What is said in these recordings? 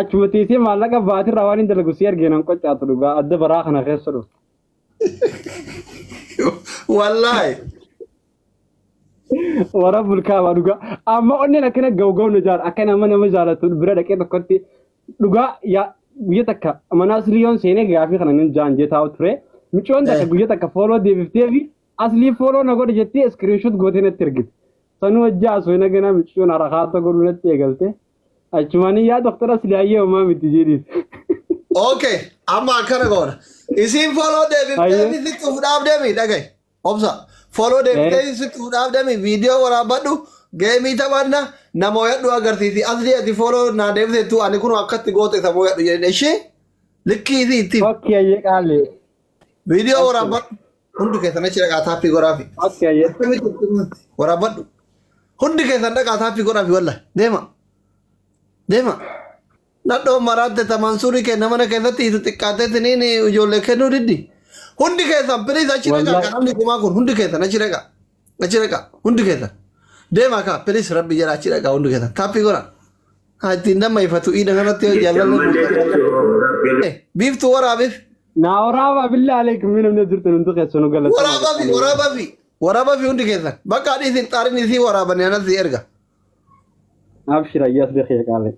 Achuma teessee maallaqa baatirraa waan hin dalagu si argee nan qoccaatu dhugaa adda baraa kana keessa dhufu. Wallaahi. Wara bulkaabaa dhugaa. Amma onneen akkana ga'u ga'u na jaala akka nama nama jaalatu bira dhaqee tokkotti dhugaa yaa guyya takka mana asliyoon seenee gaafii kana nin jaan jee taa'u ture. Micoon takka guyya takka fooloo deebiftee fi aslii fooloo na godhe jettee iskiriinshoot gootee natti ergite. Sanuu hojii asoo na ganaa micoon harakaata godhuu natti eegalte. Achumaan yaa doktora aslii hayyee homaa miti jedhiis. Okay, amma akkana goona. Isiin follow deebiftee Hayyee. fi sitti fuudhaaf deemi dhagaye. Obsa. Follow deebiftee sitti fuudhaaf deemi viidiyoo waraabbadhu geemii taphanna na mooyadhu agarsiisi. Asli ati follow naa deebiteettu ani kun akkatti goote isa mooyadhu jedheen ishee likkii isii itti Okay hayyee qaalee. viidiyoo waraabbadhu. Hundi keessan achi dhaqaa taappii godhaafi. Okay hayyee. Akkamitti itti waraabbadhu. Hundi keessan dhaqaa taappii godhaafi walla deema. Deema. Nadhoo maraatte ta Mansuurii kenna mana keessatti hiitu xiqqaattee tiniin ijoollee kennuu diddi. Hundi keessan piliis achi dhaqaa Wallahi. kan namni kumaa kun hundi keessan achi dhaqaa. Achi dhaqaa hundi keessan. Deema kaa piliis rabbi jedha achi dhaqaa hundi keessan. Taappii godha. Haa ittiin nama ifatu iidha kanatti yoo jaalallee guutuu. Biiftuu waraabiif. Naa waraabaa billaa aleekum mee namni jirtan hundi keessanuu galatoomaa. Waraabafi waraabafi waraabafi hundi keessan. Bakka dhiisin xaarin isii waraabanii anas erga. Abshir ayyaas beekee qaalee.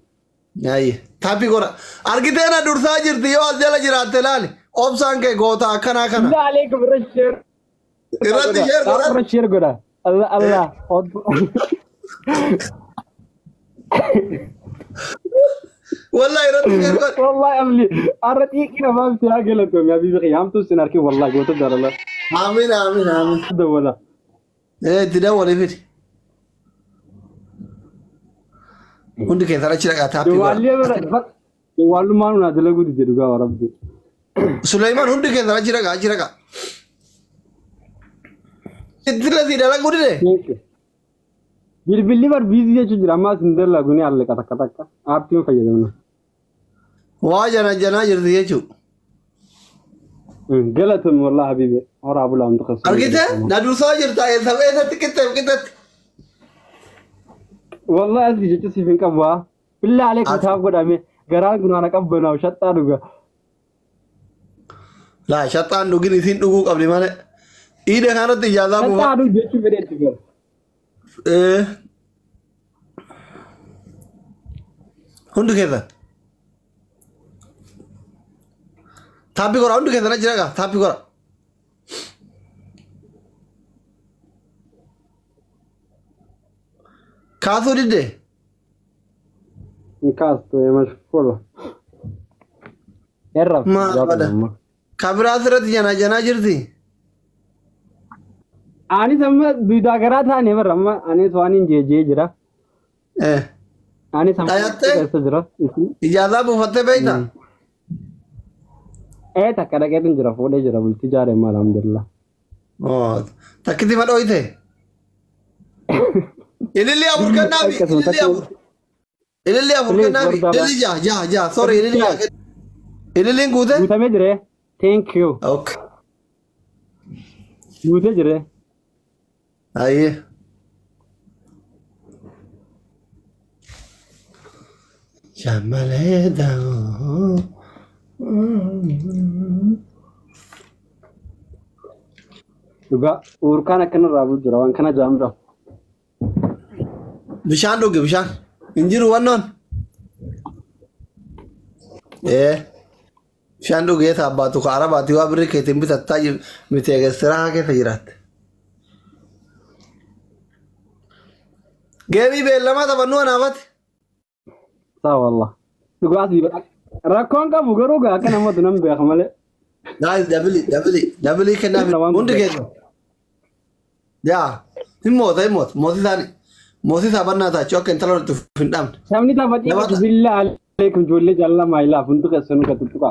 Ayi taappii godha. Argitee na dursaa jirti yoo as jala jiraatte laali. Obsaan kee goota akkanaa kana. Billaa aleekum irra sheer. Irratti sheer godha. Irra sheer godha. Allah Allah. Wallahi irratti sheer godha. Wallahi amli arra xiiqii namaa miti haa galatoomi habiibi kiyya hamtuu sin arkin wallahi goota jaalala. Amiin amiin amiin. Dawwala. Ee itti dawwali fidi. Hundi keessan achi dhaqaa taappii godha. Dawwaallee bara dawwaalummaan hunaa dalaguu dide dhugaa warabbi. Suleymaan hundi keessan achi dhaqaa achi dhaqaa. Itti lasii dalaguu dide. Bilbilli bar biizii jechuun jira ammaas hin dalagu ni alleqa takka takka aappiin fayyadamna. Waa jana janaa jirti jechuudha. Galatoomi wallahi habiibi horaa bulaa hundi keessanuu Argitee galatoomaa. na dursaa jirta eessa eessatti qixxeef qixxetti. Wallahi asii jecha siif hin qabu haa. Billaa aleekum taaf godhame garaan kun haala qabbanaa'u shaxxaa dhuga. Laa shaxxaan dhugin isiin dhuguu qabdi malee. Iida kanatti ijaazaa Shaxxaa buufa. dhug jechuu fedheetti gara. Ee. Hundi keessan. Taappii godha hundi keessan achi dhaqaa taappii godha. Kaasuu didde. Hin kaastu mashfuula. Erra Maal bada. Kabiraa asirratti janaa janaa jirti. Anis amma duudaa garaa taane barra amma anis waan hin jeejee jira. Ee. Anis amma Dhayattee? keessa jira. Ijaazaa buufattee beektaa? Ee takka dhaqeetin jira fuudhee jira bultii jaaree maal alhamdulillah. Oo. Takkitti ma dhooyte? Ililli afur kennaafi. Akkasuma Ililli afur. Ililli afur Please, kennaafi. warra Ililli jaha jaha jaha. Sorry ililli jaha. Ililliin guute? Guutamee jire. Thank you. Okay. Guutee jire. Ayyee. Shamalee daawoo. Dhugaa urkaan akkanarraa bulu jira waan kana jaamudha. Bishaan dhugi bishaan. Hin jiru wannoon. Ee. Bishaan dhugee taabbaatu ka arabaati waa birri keetiin bitattaa miti eegessiraa keessa jiraatte. Geemii beellamaa taphannuu anaafate. Saa wallah. Dhugaa asii rakkoon qabu garuu gaa akka namatti nan beeka malee. Guys, dabili dabili dabili kennaaf Waan hundi guddaa. keessa. Yaa hin moota hin moota mootii isaanii mootii isaa bannaa taachuu akka intala walitti hin dhabne. Sabni taphatii Namoota- billaa aleekum ijoollee jaalala ilaaf hundi keessanuu gad tuttuqa.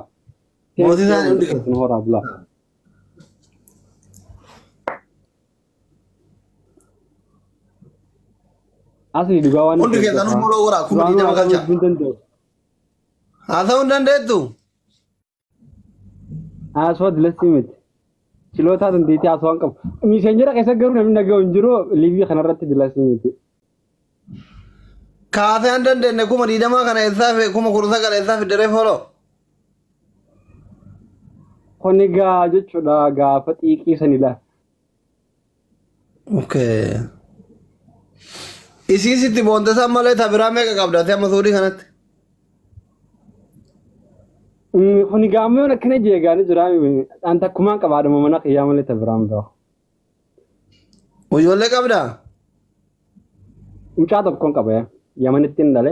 Mootii isaanii hundi keessa. keessanuu horaa bulaa. Asii dhugaa waan Hundi keessanuu fuula horaa 20,000 galcha. Hin danda'u. Haasa'uu hin dandeettu. Haasawaa dilasii miti. Chilootaa dandeettii haasawaa hin qabu. Miiseenjera keessa garuu namni dhaga'u hin jiru liivii kanarratti dilasii miti. Kaasee an dandeenye 20,000 kana eessaa fi 19,000 eessaa fiddaree follow. Kun egaa jechuudha gaafa xiiqii sanidha. Okay. Isii sitti boonte san malee ta biraa meeqa qabda ati amma suudii kanatti? Kun egaa amma yoon akkana jeegaanii jira an takkumaan qabaadhuma mana qiyyaa malee ta biraan bahu. Ijoollee qabdaa? Mucaa tokkoon qaba Yamanitti hin dhale.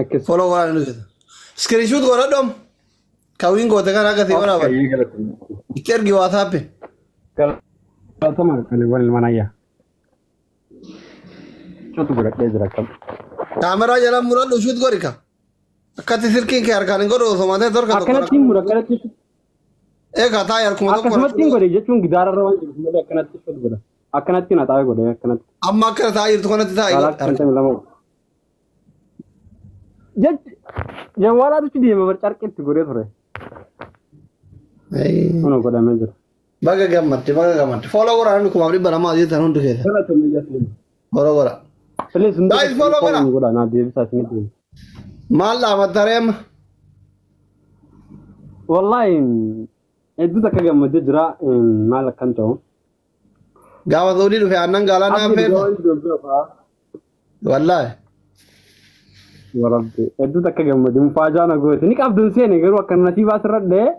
Akkas. Follow godhaa nu jedha. Screenshot godhadhoom. Kawiin goote kana akka sii waraaban. Itti ergi WhatsApp. Galatama qaliiwwan ilmaan ayyaa. Cuutu godhadhee jira akkam. Kaameraa jala muradhu shoot godhi ka. Akkatti silkiin kee harkaan hin godhu osoo matee torka tokko. Akkanatti hin mura akkanatti. Eegaa taa'e harkuma tokko. Akkasumatti hin godhe jechuun gidaararra waan jiruuf malee akkanatti shoot godha. Akkanatti na taa'ee godhe akkanatti. Amma akkana taa'aa jirtu kanatti taa'e. Saalaatti 52. Jechi jawwaalaatu deema bar carqitti godhee ture. Kun godhamee jira. Baga gammadde baga gammadde. Follow godhaa namni 2,200 jettan hundi keessa. Galatoomi jechuun. Follow godhaa. Please hundi Guys, follow godhaa. godhaa naa deebisaa isinitti. Maal dhaabattaree amma? Wallahi hedduu takka gammadee jira maal akkan ta'u. Gaafa suudii dhufe aannan gaalaa naa feeta. Wallaahi. Warabbi hedduu takka gammadee mufaajaa na goote ni qabduun seene garuu akka nasiibaa asirra dhee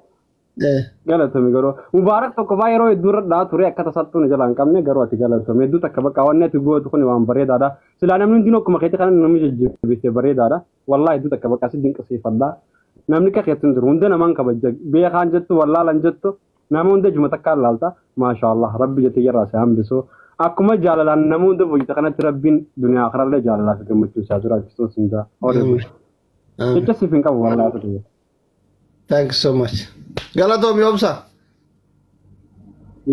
galatoomi garuu Mubaarak tokko faa yeroo hedduu irra dhaa ture akka tasattuu na jalaa hin qabne garuu ati galatoomi hedduu takka bakka wanni ati gootu kun waan bareedaadha. Silaa namni hundinuu akkuma keetti kana namni jajjabeesse bareedaadha. Wallahi hedduu takka bakka asi dinqisiifadha. Namni akka keetti hin jiru hunda namaan kabaja beekaan jettu wallaalan jettu nama hunda juma takkaan laalta maashaallah rabbi jettee jarraa si hambisu. Akkuma jaalalaan nama hunda booyyita kanatti rabbiin duniyaa akharallee jaalalaa fi gammachuu isaa jiraachisuu sin jaa. Jecha siif hin qabu wallaahi. Thank you so much. Galatoomi obsa.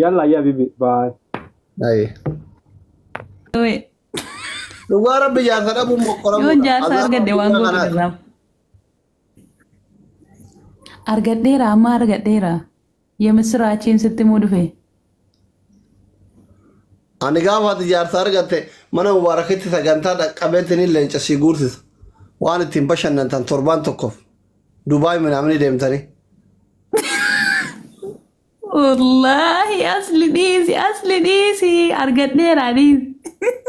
Yalla yaa bibi bye. Ayi. Dhugaa rabbi jaarsa dhabuun moqqoramuudha. Yoon jaarsa argadhe waan gootu irraa. Argadheera amma argadheera. Yemisiraachiin sitti muu dhufe. Ani gaafa ati jaarsa argatte mana Mubaarakitti sagantaa dhaqqabeetiin leenca sii guursisa. Waan ittiin bashannantan torbaan tokkoof. Dubaay minaamni deemtanii. Wallaahi asli dhiisi asli dhiisi argadheera dhiisi.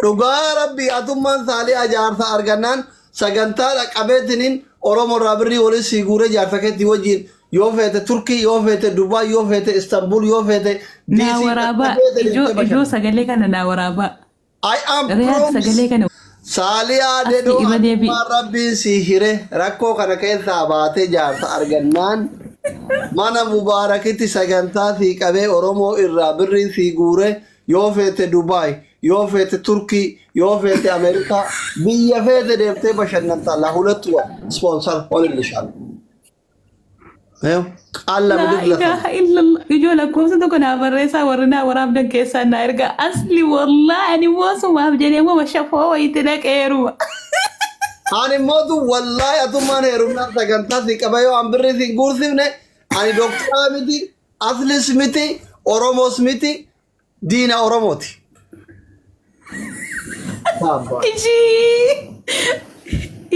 Dhugaa rabbi atummaan saalii jaarsa argannaan sagantaa dhaqqabeetiin Oromoo irraa birrii waliin sii guuree jaarsa keetti wajjin yoo feete Turkii yoo feete Dubaay yoo feete Istanbul yoo feete Naa waraabaa ijoo sagalee kana naa waraabaa. I am Riyaad promise. sagalee kana. Saaliyaa Asli dedoo irra deebi. atummaan rabbiin si hire rakkoo kana keessaa baatee jaarsa argannaan mana Mubaarakitti sagantaa sii qabee Oromoo irraa birrii sii guure yoo feete Dubaay yoo feete Turkii yoo feete Ameerikaa biyya feete deemtee bashannantaa la hulattu sponsor ሆንልሻል። ቃል Laa ለምድር ለሰው ilaaha illallah. Ijoo lakkoofsa tokko naa barreessaa warri naa waraabdan keessaa naa erga asli wallaahi ani moosumaaf jedhee moo shafoo wayitti dhaqeeruma. Ani mootu wallaahi atummaan heerumnaan sagantaa si qaba yoo an birrii si hin guursifne ani doktara miti aslis miti Oromos miti diina Oromooti. Ishii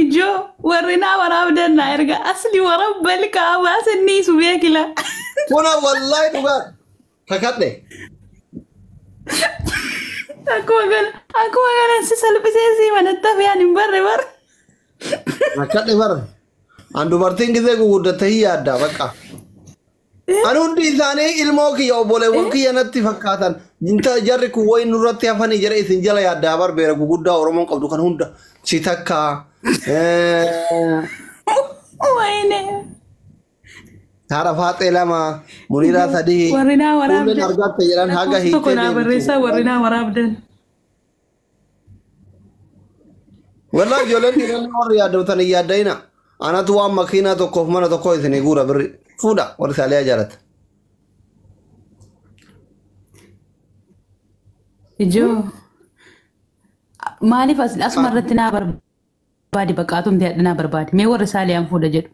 ijoo warri naa waraabdan naa erga asli warabbal kaabaa sinniisu beekila. Kuna wallaahi dhugaa kakadhe. Akkuma kana si salphisee si manatti hafee ani hin barre bara. Kakadhe bara. An dubartiin gisee guguddatte hin yaadda bakka. Ani hundi isaanii ilmoo kiyya obboleewwan kiyya natti fakkaatan. Inta jarri kun wayi nurratti hafanii jira isin jala yaaddaa barbeera guguddaa Oromoon qabdu kan hunda si takka. Wayne. Haadha faaxee lama muniiraa sadii. Warri naa Kunneen waraabdan. argatte jedhan haga Lakkoofsa tokko hiiktee naa barreessaa deebitu. warri naa waraabdan. Wallahi ijoolleen dhiironni warri yaaddatan hin yaaddayina. Anatu waan makiinaa tokkoof mana tokko isinii guura birri. Fuudha warri saaliyaa jaalata. Ijoo maaliif asuma irratti naa barbaadi baqaatumti hadha naa barbaadi mee warri saaliyaan fuudha jedhu.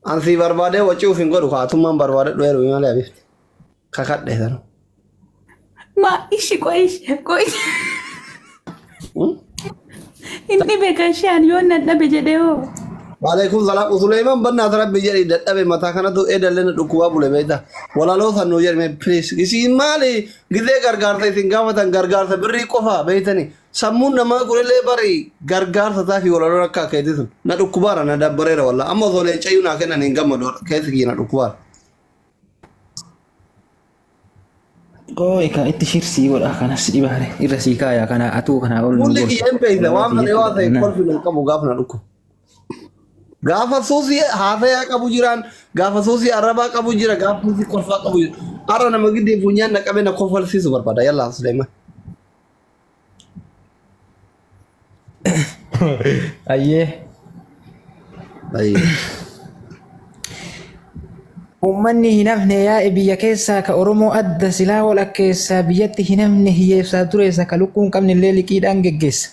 An sii barbaadee wacuuf hin godhu haatummaan barbaade dheeru malee abifti. Kakadhe sana. Maa ishi qo'ish qo'ish. Inni beekashaan yoo na dhabe jedhee hoo. Waalaikum salaam. Suleyman bannaata rabbi jedhi dadhabe mataa kanatu eedallee dhukkubaa bule beekta. Walaloo san nuu jedhame please. Isin maali gizee gargaarsa isin gaafatan gargaarsa birrii qofa beektani. Sammuun namaa kunillee bari gargaarsa isaa fi walaloo akka keeti sun. Na dhukkubaara na dabbareera walla. Amma osoo leencayyuu naa kennan hin gammadu keessi kiyya na dhukkubaara. Qooyi kan itti shirsii godha kanas dhibaare irra sii kaaya kana atuu kanaa ol nu Fuulli gorsa. kiyya hin beekne waan kana yoo ta'e kolfi hin qabu gaafa na dhukkubu. Gaafa suusii haasayaa qabu jiraan, gaafa suusii arrabaa qabu jira, gaafa suusii kolfaa qabu jira. Har'a nama giddeen funyaan na qabee na kofalsiisu barbaada. Yallaa Suleeman. Ayyee. Ayyee. Uummanni hin hafne yaa'e biyya keessaa ka Oromoo adda silaa wal akkeessaa biyyatti hin hafne hiyyeessaa dureessa ka lukkuu hin qabne illee liqiidhaan geggeessa.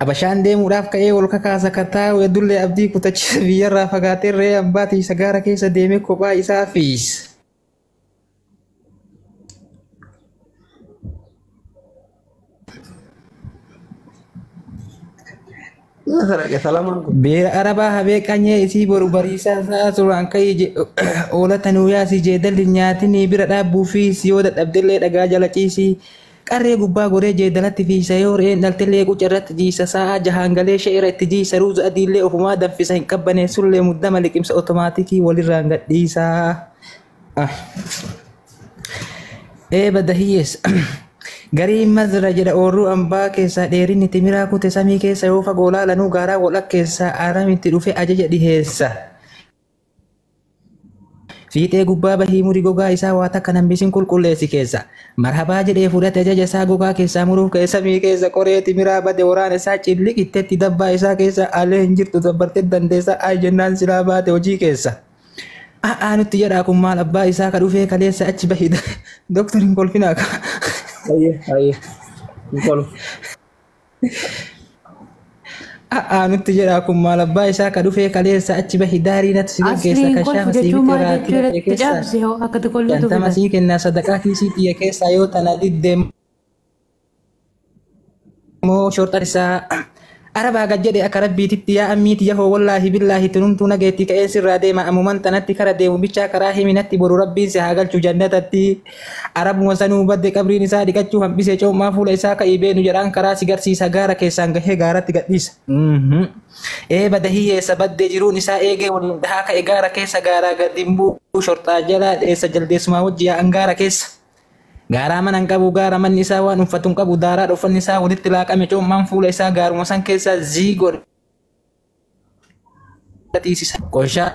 Abashaan deemuudhaaf ka'ee wal kakaasa ka taa'u hedduullee abdii kutachiisa biyyarraa fagaatee re'ee ambaatiisa gaara keessa deemee kophaa isaa fiisa. Beera arabaa habee qanyee isii boru bariisaa sa'a suuraan ka'ii oolata nuu yaasii jeedalli nyaatinii bira dhaabbuu fi yoo dadhabdellee dhagaa jala ciisii qarree gubbaa goree jeedalatti fiisa yoo re'een dhaltellee quca irratti jiisa sa'a jahaan galee sheera itti jiisa ruuza adiillee ofumaa danfisa hin qabbaneessullee muddama liqimsa otomaatikii walirraan gadhiisaa. Ee badda hiyyeessa. Gariin mazra jedha oorruu ambaa keessaa dheerinni timiraa kute samii keessa yoo fagoo laalanuu gaaraa walak keessaa aaramitti dhufe ajaja dhiheessa. Fiixee gubbaa bahii muri gogaa isaa waa takka nambisin qulqulleessi keessa. Marhabaa jedhee fudhate ajaja isaa gogaa keessaa muruuf ka'e samii keessa qoree timiraa bade waraana isaa cilliqittetti dabbaa isaa keessa alee hin jirtu dabbartee dandeessa ay jennaan silaa baate hojii keessa. A'aa nutti jedhaa kun maal abbaa isaa ka dhufee kaleessa achi bahi dooktar hin kolfinaa ka. Ayyee ayyee. Hin kolfu. A'aa nutti jedhaa kun maal abbaa isaa ka dhufee kaleessa achi bahi daarii natti si geggeessa Asliin ka kolfu shaafa sii jechuun bite maal raatii jechuudha? dhaqee Itti keessa. cabse hoo akka itti kolfutu Shantama fida. sii kennaa sadaqaa kiisii xiyya keessaa yoo tana diddee immoo shorxa isaa arabaa gad jedhe akka rabbiititti yaa ammiiti yahoo wallaahi billaahi tunumtuu nageetti ka'een sirraa deema ammuman tanatti kara deemu bichaa karaa himinatti boru rabbiin si haa galchu jannatatti arabuma sanuu badde qabriin isaa dhiqachuu hambise coomaa fuula isaa ka'ii beenu jedhaan karaa si garsiisa gaara keessaan gahee gaaratti gadhiisa. Ee bada hiyyeessa badde jiruun isaa eegee waliin dhahaa ka'e gaara keessa gaaraa gadi hin bu'u shorxaa jalaa dheessa jaldeessumaa wajji yaa'an gaara keessa. Gaaraa mana hin qabu gaara manni isaa waan uffatu hin qabu daaraa uffanni isaa walitti laaqame coomaan fuula isaa gaaruma san keessa zii godhe. Qoshaa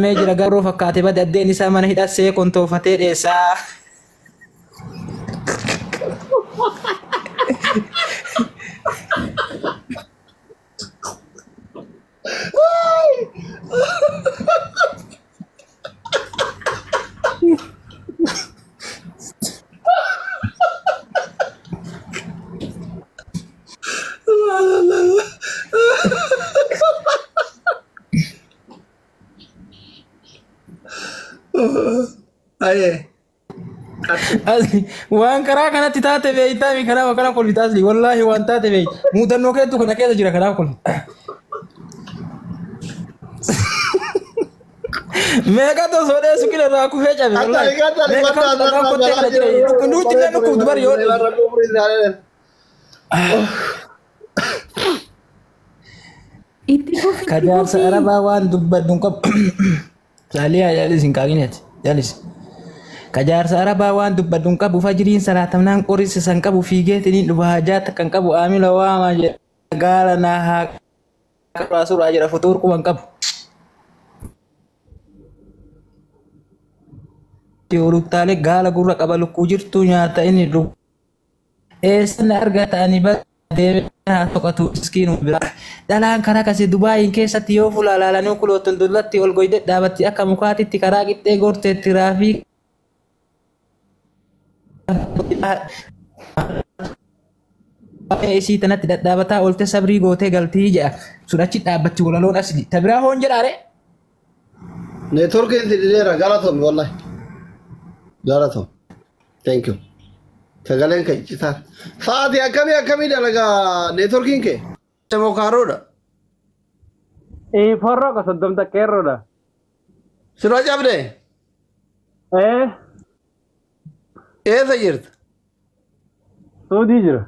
mee jira garuu fakkaate bade addeen isaa mana hidhassee kontoofatee dheessaa. Ayyee. Waan karaa kanatti taate beeytaami kanaaf akkana kolfita asli wallaahi waan taate beey muuxannoo keetu kana keessa jira kanaaf kolfita. Meeqatu osoo dheessu qila irraa kufee cabe wallaahi. Meeqa kamtu dhagaan kottee kana jira nuti illee dhukkubdu bari yoo Itti fufi itti Kajaarsa fufi. arabaa waan dubbadhu hin qabu. Saaliyaa jaalis hin qaaqineeti jaalis. Kajaarsa arabaa waan dubbadhu hin qabu fajriin salaatamnaan qorisa san qabu fiigeetiniin dhufa hajaa takka hin qabu aamila waamaa jedha gaala naa haa qabaa suuraa jedha futuur quba hin qabu. Oluttaalee gaala gurra qaba lukkuu jirtu nyaata inni dhugu. Eessa na argata ani deemee haa toqatu miskiinu bira. Dhalaan karaa kase Dubaayin keessatti yoo fuula laalanii kuloottun dullatti ol goyde dhaabatti akka mukaatitti karaa qixxee gorteetti raafii isii tanatti dhadhaabataa oolte sabrii gootee galtii jedha. Sun achi dhaabbatti walaloon asli. Tabiraa hoon jedhaare. Neetworkiin si dideera galatoom wallahi. Galatoom. Thank you. Sagaleen kan citaa. Sa'aatii akkamii akkamii dalagaa neetworkiin kee? Demokaaroodha. Forroo ka soddomta qeerroodha. Sirraa cabdee? Eessa jirta? Suudii jira.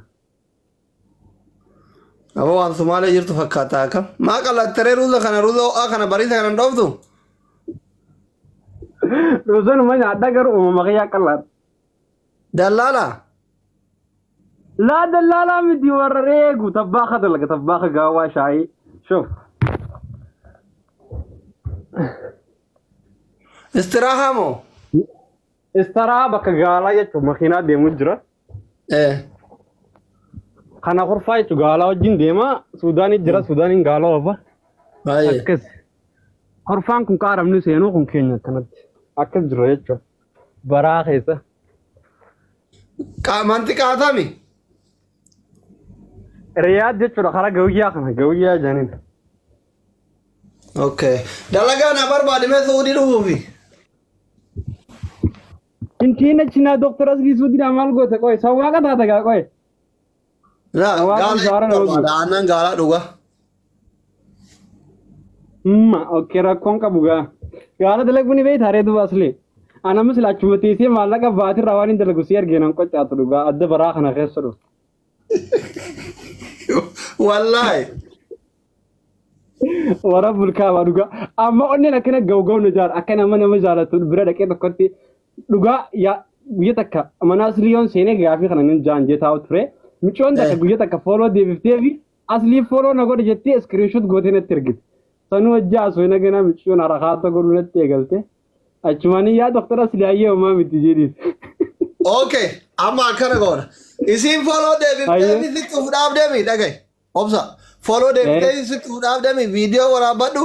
Aboo waan Sumaalee jirtu fakkaata akkam. Maa qallattaree ruuza kana ruuza ho'aa kana bariisa kana hin dhooftu? Ruuzanuma nyaadha garuu uumama kiyyaa qal'aadha. Dallaala? Laa dallaalaa miti warra reegu tabbaaka dalaga tabbaaka gaawwaa shaayii. Shuf. Istiraahaa moo? Istaraa bakka gaalaa jechuun makiinaa deemu jira. Kana kurfaa jechuun gaalaa wajjin deema. Suudaanii jira Suudaaniin gaalaa oofa. Akkas. Kurfaan kun qaaramni seenuu kun keenya akkanatti. Akkas jira jechuudha. Baraa keessa. Manti qaatami? Riyaad jechuudha karaa gawiyyaa kana gawiyyaa jedhaniin. Okay. Dalagaa na barbaadime Suudii dhufuufi. Intiin achinaa Dooktar Asgii Suudiidhaa maal goote qoye sawwaaqa taata gaa qoye. Laa Hawaasa gaala gaara nama barbaada aannan gaalaa dhuga. Mma okkee rakkoon qabu gaa. Gaala dalaguu ni beektaa reetu asli. Ana misila achuma teessee maallaqa baatirraa waan hin dalagu si argee nan qoccaatu dhugaa adda baraa kana keessa dhufu. Wallaahi. Warra bulkaabaa dhugaa. Amma onneen akkana ga'u ga'u na jaala akka nama nama jaalatu bira dhaqee tokkotti dhugaa yaa guyya takka mana aslii yoon seenee gaafii kana nin jaan jee taa'u ture. Micoon takka guyya takka fooloo deebiftee fi aslii fooloo na godhe jettee iskiriinshot gootee natti ergite. Sanuu wajji haasoo na ganaa micoon harakaata godhuu natti eegalte. Achumaan yaa doktara aslii hayyee homaa miti jedhiin. Okay. Amma akkana goona. Isiin foloo deebiftee fi sitti uf dhaabdee mi dhagaye. Obsa. Foloo deebiftee sitti uf dhaabdee mi viidiyoo waraabbadhu.